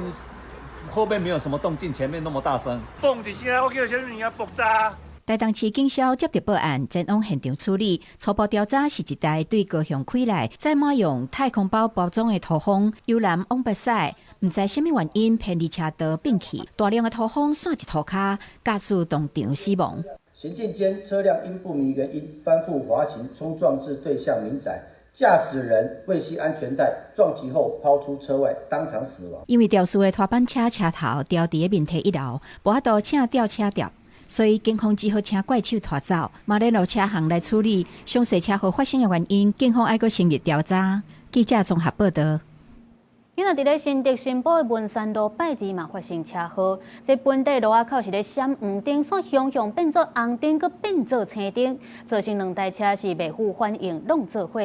後面沒有什麼動靜，前面那麼大聲。
嘣一聲，我叫啥物件爆炸。
台東市警消接到報案，前往現場處理。初步調查是一台對高雄開來，載滿用太空包包裝的塗風，由南往北駛，毋知啥物原因偏離車道變去，大量的塗風散佇塗跤，駕駛當場死亡。
行進間，車輛因不明原因翻覆滑行，衝撞至對向民宅。駕駛人未繫安全帶，撞擊後拋出車外，當場死亡。
因為肇事的拖板車車頭牢佇咧民宅一樓，無法度請吊車吊，所以警方只好請怪手拖走，嘛聯絡車行來處理。詳細車禍發生的原因，警方愛閣深入調查。記者綜合報道。
因為佇咧新竹新埔的文山路拜二嘛發生車禍，這本底路仔口是咧閃黃燈，煞雄雄變做紅燈，閣變做青燈，造成兩台車是袂赴反應，攏做伙。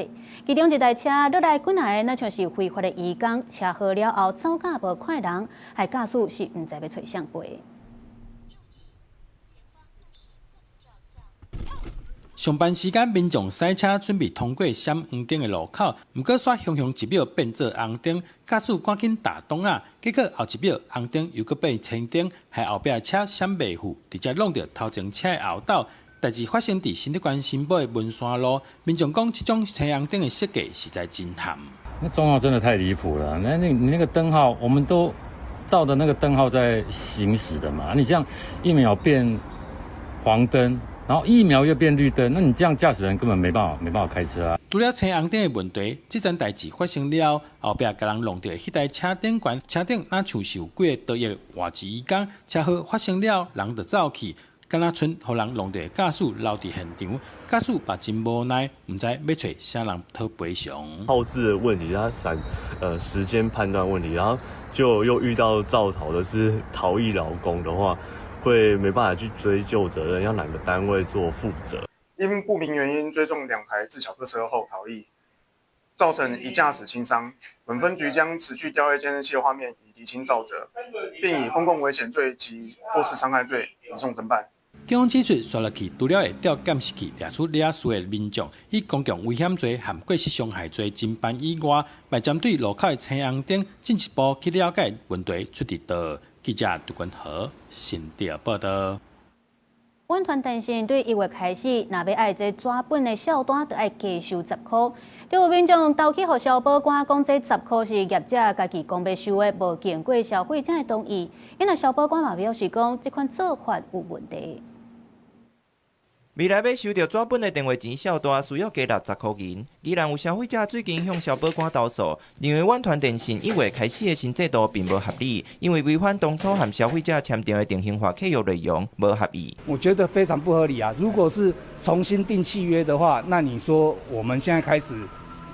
其中一台車落來幾若个，若像是非法的移工，車禍了後走甲無看人，害駕駛是毋知欲揣誰賠。
上班時間，民眾駛車準備通過閃黃燈的路口，毋過煞雄雄一秒變做紅燈，駕駛趕緊打擋仔，結果後一秒紅燈又閣變青燈，害後壁車閃袂赴，直接挵著頭前車的後斗。代誌發生佇新德關新埔的文山路，民眾講這種青紅燈的設計實在真譀。
那狀況真的太離譜了，那你那個燈號，我們都照著那個燈號在行駛的嘛，你這樣一秒變黃燈，然後一秒又變綠燈，那你這樣駕駛人根本沒辦法，沒辦法開車啊！
除了青紅燈的問題，這樁代誌發生了後，後壁共人挵著彼台車頂懸，車頂若像是有幾个刀液活一伊工，車禍發生了，人就走去，敢若賰予人挵著的駕駛留佇現場，駕駛嘛真無奈，毋知欲揣啥人討賠償。
號誌的問題，他閃，時間判斷問題，然後就又遇到肇逃的是逃逸勞工的話，會沒辦法去追究責任，要哪個單位做負責？
因不明原因追撞兩台自小客車後逃逸，造成一駕駛輕傷。本分局將持續調閱監視器畫面，以釐清肇責，並以公共危險罪及過失傷害罪移送偵辦。
警方指出，紲落去除了會調監視器掠出惹事的民眾以公共危險罪和過失傷害罪偵辦以外，嘛針對路口的青紅燈進一步去了解問題出佇佗。記者杜君和新竹報道。
遠傳電信對1月開始，若欲愛這紙本的數單，就愛加收10箍。就有民眾投去予消保官，講這10箍是業者家己講欲收的，無經過消費者的同意。因為消保官嘛表示講，這款做法有問題。
未來欲收著紙本的電話錢數單，需要加納10箍銀。宜蘭有消費者最近向消保官投訴，認為遠傳電信1月開始的新制度並無合理，因為違反當初和消費者簽訂的定型化契約內容，無合意。
我覺得非常不合理啊！如果是重新訂契約的話，那你說我們現在開始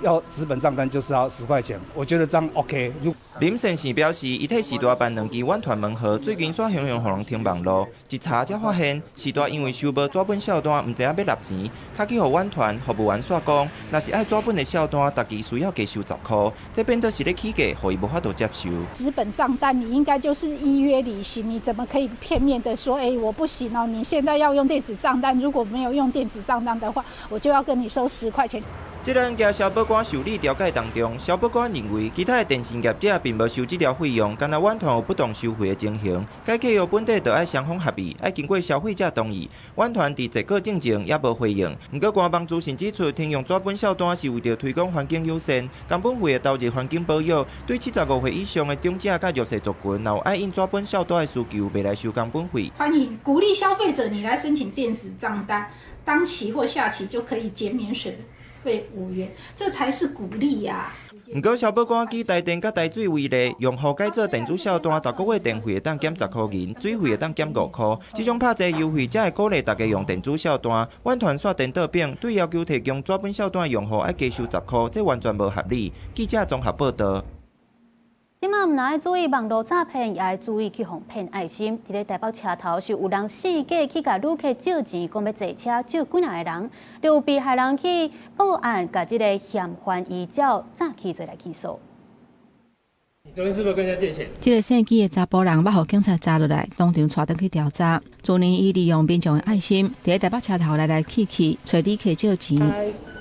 要紙本帳單就是要10塊錢，我覺得這樣 OK。
林先生表示，伊替時大辦兩支遠傳門號，最近煞雄雄予人停網路，一查才發現時大因為收無紙本數單，毋知影欲納錢，敲去予遠傳服務員煞講，若是愛紙本的數單，逐支需要加收10箍，這變做是咧起價，予伊無法度接受。
紙本帳單你應該就是依約履行，你怎麼可以片面的說，欸，我不行哦，你現在要用電子帳單，如果沒有用電子帳單的話，我就要跟你收10塊錢。
這案件消保官受理調解當中，消保官認為其他的電信業者並無收這條費用，干焦遠傳有不當收費的情形，該契約本底就愛雙方合意，愛經過消費者同意。遠傳佇這個進前也無回應。毋過官方資訊指出，停用紙本數單是為著推廣環境友善，工本費的投入環境保育。對75歲以上的長者佮弱勢族群，若有愛印紙本數單的需求，袂來收工本費。
歡迎鼓勵消費者，你來申請電子帳單，當期或下期就可以減免水費5元，這才是鼓勵呀。
毋過，消保官舉台電佮台水為例，用戶改做電子數單，逐個月電費會當減10箍銀，水費會當減5箍。這種拍折優惠，才會鼓勵大家用電子數單。遠傳煞顛倒反，對要求提供紙本數單的用戶愛加收10箍，這完全無合理。記者綜合報導。
這馬毋但愛注意網路詐騙，也愛注意去予騙愛心。佇咧台北車頭是有人四界去共旅客借錢，講欲坐車借幾若个人，就有被害人去報案，共這个嫌犯依照詐欺罪來起訴。
你昨天是不是跟人家借錢？
這个姓紀的查埔人捌予警察查落來，當場帶轉去調查。去年伊利用民眾的愛心，佇咧台北車頭來來去去，揣旅客借錢。
他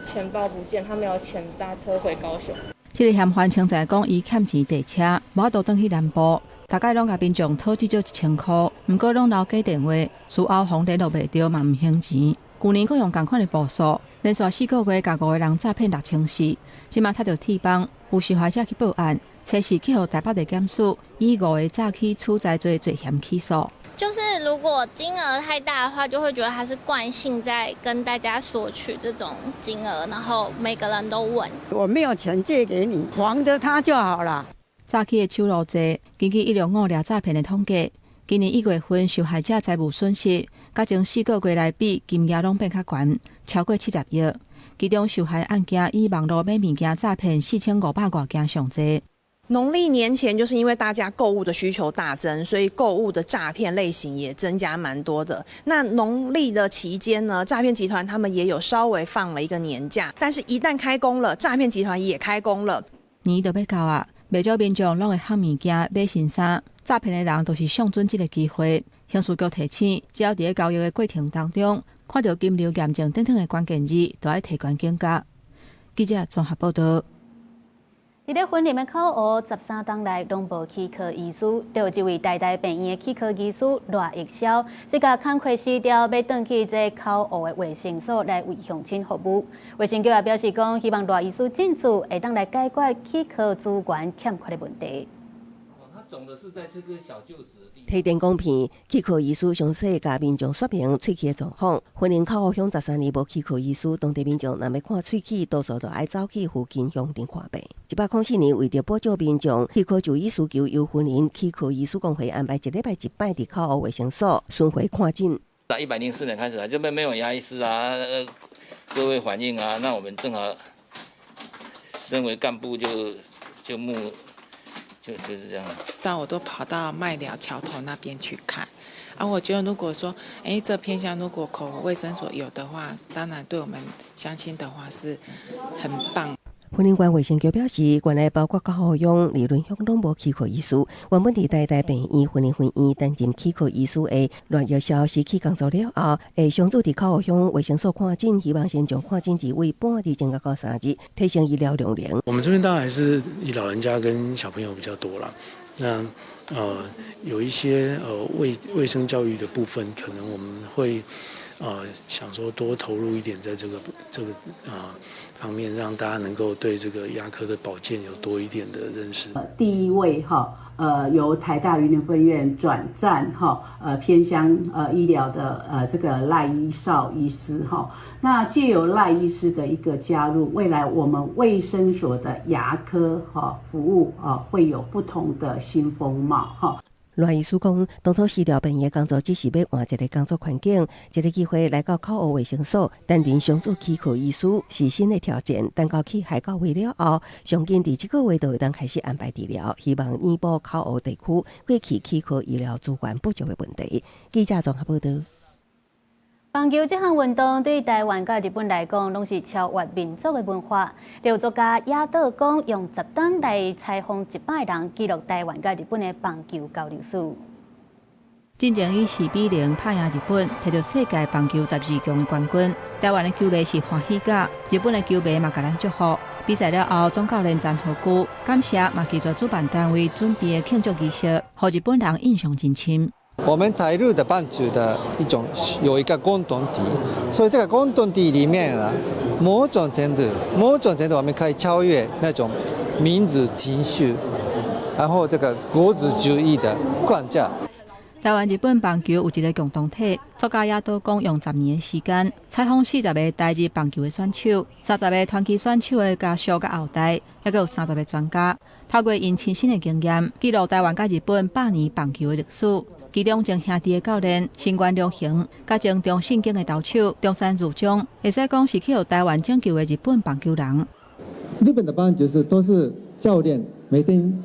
錢包不見，他沒有錢搭車回高雄。
這个嫌犯稱讚講，伊欠錢坐車，無法度轉去南部，逐擺攏共民眾討至少1000箍，毋過攏留假電話，事後予聯絡袂著嘛毋還錢。舊年閣用仝款的步數，連續4個月共5個人詐騙6400，這馬踢著鐵枋，有受害者去報案，測試去予台北地檢署以5個詐欺取財罪罪嫌起訴。
就是如果金額太大的話，就會覺得他是慣性在跟大家索取這種金額，然後每個人都問。
我沒有錢借給你，還著他就好了。
詐欺的手路濟，根據165掠詐騙的統計，今年1月份受害者財務損失，佮前4個月來比，金額攏變較懸，超過70億。其中受害案件以網路買物件詐騙4500外件上濟。
農曆年前，就是因為大家購物的需求大增，所以購物的詐騙類型也增加蠻多的。那農曆的期間呢，詐騙集團他們也有稍微放了一個年假，但是一旦開工了，詐騙集團也開工了。
年就欲到啊，袂少民眾攏會夯物件買新衫，詐騙的人就是上準這个機會，刑事局提醒，只要佇咧交易的過程當中，看著金流驗證等等的關鍵字，都愛提懸警覺。記者綜合報導。
佇咧雲林的口湖13冬來攏無齒科醫師，就有一位台大病院的齒科醫師賴玉瀟，是共工課辭掉，欲轉去這口湖的衛生所來為鄉親服務。衛生局也表示講，希望賴醫師進駐會當來解決齒科資源欠缺的問題。
提電光片，齒科醫師詳細共民眾說明喙齒的狀況。雲林口湖鄉13年無齒科醫師，當地民眾若欲看喙齒，多數就愛走去附近鄉鎮看病。104年為著保障民眾齒科就醫需求，由雲林齒科醫師公會安排一禮拜一擺佇口湖衛生所巡迴看診。
打104年開始啊，這邊沒有牙醫師啊，社會反應啊，那我們正好身為幹部就募。就是這樣。
但我都跑到麥寮橋頭那邊去看，啊，我覺得如果說，哎，這偏鄉如果口湖衛生所有的話，當然對我們鄉親的話是很棒。
雲林縣衛生局表示，縣內包括口湖鄉、二崙鄉攏無齒科醫師。原本佇台大病院雲林分院擔任齒科醫師的賴玉瀟辭去工作了後，會常駐佇口湖鄉衛生所看診，希望先將看診日位半日增加到3日，提升醫療量能。
我們這邊當然還是以老人家跟小朋友比較多啦。那有一些衛生教育的部分，可能我們會想說多投入一點在這個方面，讓大家能夠對這個牙科的保健有多一點的認識。
第一位哈，由台大雲林分院轉戰哈，偏鄉醫療的這個賴醫少醫師哈，那借由賴醫師的一個加入，未來我們衛生所的牙科哈服務啊會有不同的新風貌哈。
賴醫師講，當初辭掉病院工作，只是欲換一个工作環境，這個機會來到口湖衛生所，擔任常駐齒科醫師是新的挑戰。等到去海到位了後，上緊佇這個月就會當開始安排治療，希望彌補口湖地區過去齒科醫療資源不足的問題。記者綜合報導。
棒球這項運動對台灣佮日本來講，攏是超越民族的文化。有作家野島剛用10冬來採訪100人，記錄台灣佮日本的棒球交流史。
進前以4比0拍贏日本，摕著世界棒球12強的冠軍。台灣的球迷是歡喜甲，日本的球迷嘛共咱祝福。比賽了後，總教練詹和久感謝嘛拒絕主辦單位準備的慶祝儀式，予日本人印象真深。
我們台日的棒球的一種有一個共同體，所以這個共同體裡面啊，某種程度我們可以超越那種民族情緒，然後這個國族主義的框架。
台灣日本棒球有一个共同體，作家野島剛用10年的時間採訪40個台日棒球的選手，30個傳奇選手的家屬佮後代，猶閣有30個專家，透過𪜶親身的經驗，記錄台灣佮日本百年棒球的歷史。其中，前兄弟的教練新垣良雄，佮前中信兄的投手中山裕章，會使講是去予台灣拯救的日本棒球人。
日本的棒球是都是教練每天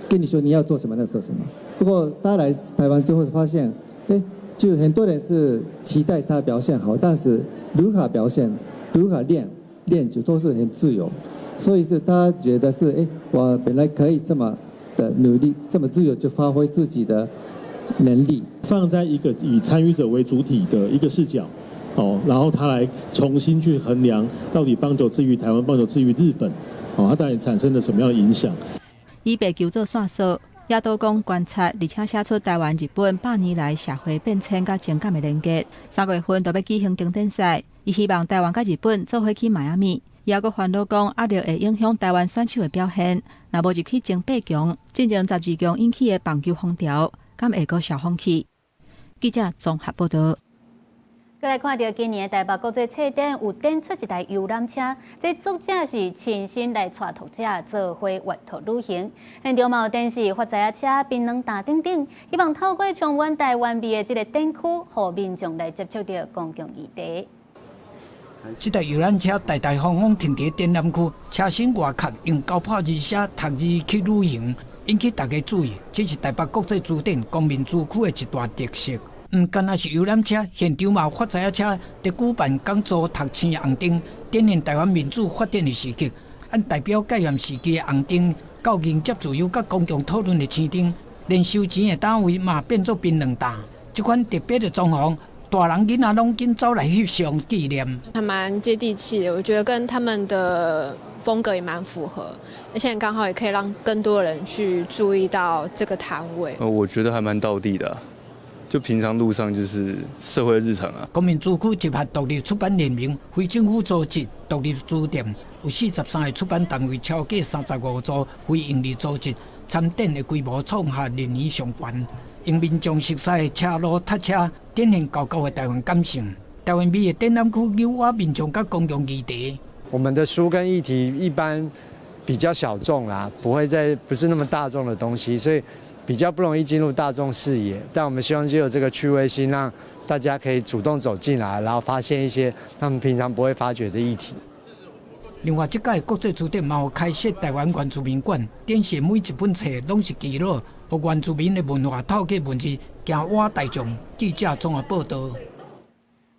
跟你說你要做什麼，那做什麼。不過他來台灣之後發現，哎，就很多人是期待他表現好，但是如何表現、如何練練就都是很自由，所以是他覺得是，哎，我本來可以這麼的努力，這麼自由就發揮自己的能力。
放在一個以參與者為主體的一個視角，哦，然後他來重新去衡量到底棒球之於台灣，棒球之於日本，哦，它到底產生了什麼樣的影響？
以白球做線索，野島剛觀察，而且寫出台灣、日本百年來社會變遷佮情感的連結。3月份就欲舉行經典賽，伊希望台灣佮日本做伙去邁阿密。伊猶閣煩惱講壓力會影響台灣選手的表現，若無入去前八強，進前12強引起的棒球風潮，敢會閣消風去？記者綜合報導。
閣來看著今年的台北國際冊展有展出一台遊覽車，這作者是親身來帶讀者做伙閱讀旅行。現場嘛有展示發財仔車、檳榔擔等等，希望透過充滿台灣味的這個展區，予民眾來接觸著公共議題。
這台遊覽車大大方方停佇展覽區，車身外殼用膠破字寫讀字去旅行，引起大家注意。這是台北國際書展公民書區的一大特色。毋干焦是遊覽車，現場嘛有發財仔車佇舉辦講座、讀青紅燈，展現台灣民主發展的時刻。按代表戒嚴時期的紅燈，到迎接自由佮公共討論的青燈，連收錢的單位嘛變做檳榔擔。這款特別的裝潢，大人囡仔攏緊走來翕相紀念。
還蠻接地氣的，我覺得跟他們的風格也蠻符合，而且剛好也可以讓更多人去注意到這個攤位。
我覺得還蠻道地的，就平常路上就是社會日常啊。
公民書區集合獨立出版聯盟、非政府組織、獨立書店，有43個出版單位，超過35組非營利組織參展的規模創下歷年上懸。用民眾熟悉的車路踏車，展現厚厚的台灣感性。台灣味的展覽區誘挖民眾佮公共議題。
我們的書跟議題一般比較小眾啦，不會在不是那麼大眾的東西，所以比較不容易進入大眾視野。但我們希望藉由這個趣味性，讓大家可以主動走進來，然後發現一些他們平常不會發覺的議題。
另外，這屆國際書展嘛有開設台灣原住民館，展示每一本冊攏是記錄予原住民的文化，透過文字行倚大眾。記者綜合報導。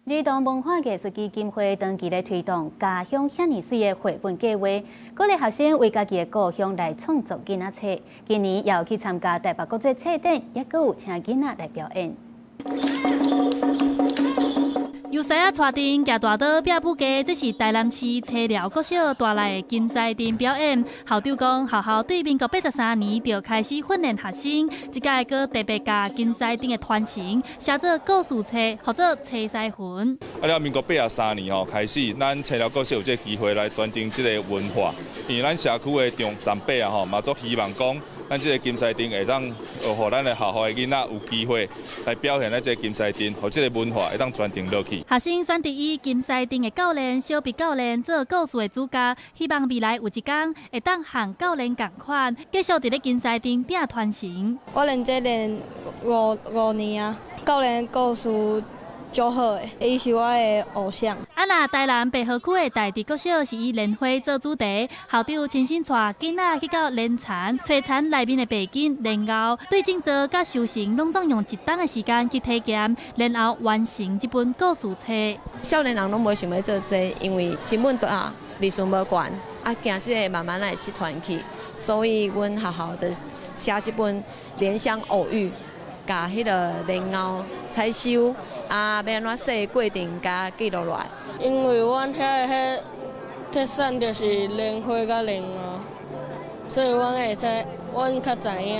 兒童文化藝術基金會長期咧推動家鄉遐爾媠的繪本計劃，鼓勵學生為家己的故鄉來創作囡仔冊。今年也有去參加台北國際冊展，也閣有請囡仔來表演。
由獅仔帶陣，舉大刀拚武技，這是台南市青寮國小帶來的金獅陣表演。校長講，學校對民國83年就開始訓練學生，這屆閣特別共金獅陣的傳承，寫做故事冊，號做《青獅魂》。
啊，了民國83年吼開始，咱青寮國小有這個機會來傳承這个文化，因為咱社區的長長輩啊吼，嘛足希望講，咱這个金獅陣會當，予咱的學校的囡仔有機會來表現咱這个金獅陣，予這个文化會當傳承落去。
學生選擇以金獅陣的教練小畢教練做故事的主角，希望未來有一天會當和教練仝款，繼續佇咧金獅陣拼傳承。
我練這練五年啊，教練故事足好的，伊是我的偶像。
啊，若台南白河區的大直國小是以蓮花做主題，校長親身帶囡仔去到蓮田，揣田內面的白金蓮藕，對製作佮修成，攏總用一冬的時間去體驗，然後完成這本故事冊。
少年人攏無想欲做這個，因為成本大，利潤無懸，啊，驚這個慢慢來失傳去，所以阮學校就寫這本《蓮香偶遇》，共彼个蓮藕採收。啊，欲按怎洗的過程，共記錄落來。
因為阮遐的彼特產就是蓮花佮蓮藕，所以阮會知，阮較知影。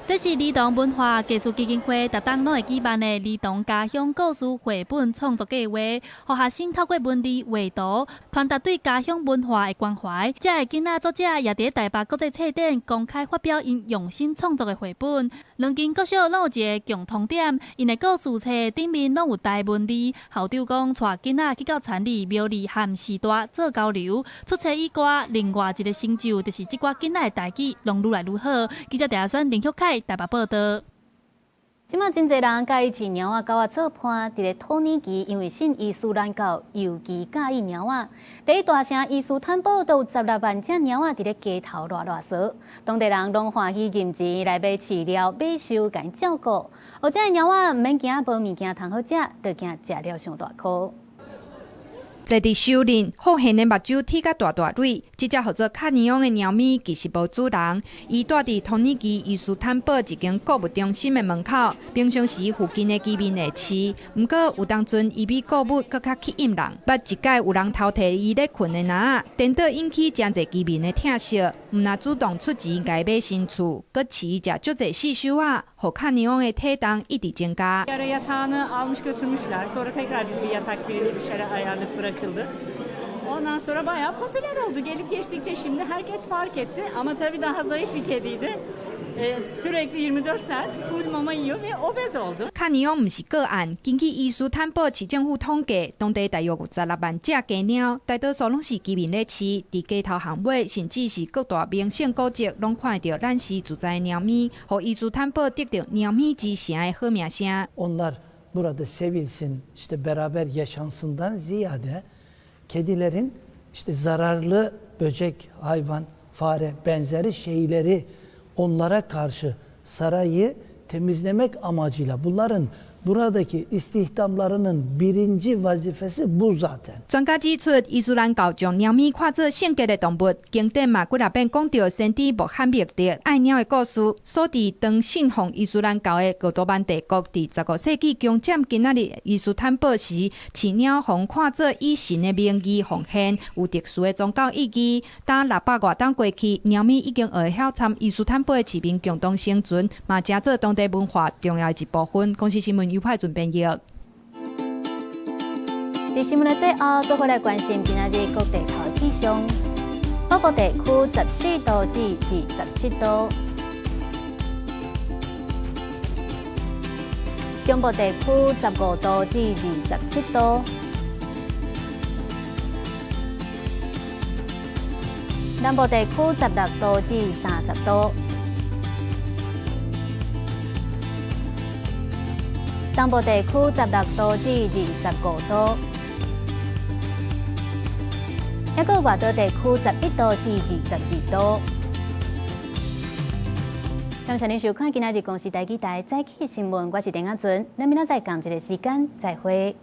這是兒童文化藝術基金會逐冬攏會舉辦的兒童家鄉故事繪本創作計劃，予學生透過文字畫圖，傳達對家鄉文化的關懷。這个囡仔作者也佇台北國際冊展公開發表𪜶用心創作的繪本。兩間國小攏有一个共通點，𪜶的故事冊頂面攏有台文字。校長講，帶囡仔去到田里、苗栗和師大做交流，出冊以外，另外一个成就就是這寡囡仔的台語攏愈來愈好。記者鄭選林旭凱台北報導。
這馬真濟人佮意飼貓仔狗仔做伴，佇咧土耳其，因為信伊斯蘭教，尤其佮意貓仔。佇大城伊斯坦堡都有16萬隻貓仔佇咧街頭賴賴趖，當地人攏歡喜金錢來買飼料、買獸，共照顧。予這个貓仔毋免驚無物件通好食，就驚食了傷大箍。
坐佇樹林，好現的目睭鐵甲大大蕊，這隻號做卡尼翁的貓咪其實無主人，伊蹛佇土耳其伊斯坦堡一間購物中心的門口，平常時附近的居民會飼，毋過有當陣伊比購物閣較吸引人。捌一擺有人偷提伊咧睏的籃仔，顛倒引起誠濟居民的疼惜，毋但主動出錢共伊買新厝，閣飼伊食足濟細岫仔，予卡尼翁的體重一直增加。
Bir ara yatağını almış götürmüşler. Sonra tekrar biz bir yatak bir şeyler ayarlayıp bırakıldı. Ondan sonra bayağı popüler oldu. Gelip geçtikçe şimdi herkes fark etti. Ama tabii daha zayıf bir kediydi. Sürekli 24 saat full mama yiyor ve obez oldu.
卡尼翁毋是個案，根據伊斯坦堡市政府統計，當地大約有16萬隻街貓，大多數攏是居民咧飼，佇街頭巷尾，甚至是各大名勝古蹟，攏看會著攬時自在的貓咪，予伊斯坦堡得著貓咪之城的好名聲。
Onlar burada sevilsin, işte beraber yaşansından ziyade kedilerin işte zararlı böcek, hayvan, fare benzeri şeyleri onlara karşı sarayı temizlemek amacıyla bunların Buradaki istihdamlarının birinci vazifesi bu zaten。
专家指出，伊斯兰教将猫咪看做圣洁的动物，经典嘛幾若遍講著先知穆罕默德愛貓的故事。所以當信奉伊斯蘭教的鄂圖曼帝國佇15世紀攻佔今仔日伊斯坦堡時，飼貓予看做以神的名義奉獻，有特殊的宗教意義。當600外冬過去，貓咪已經學會曉參伊斯坦堡的市民共同生存，嘛成做當地文化重要的一部分。公視新聞尤派准編譯。
佇新聞的最後，做伙來關心今仔日各地頭的氣象。北部地區14度至27度，中部地區15度至27度，南部地區16度至30度。東部地區16度至25度，抑閣外島地區11度至22度。感謝您收看今仔日公視台語台早起新聞，我是陳亞純，咱明仔載仝一个時間再會。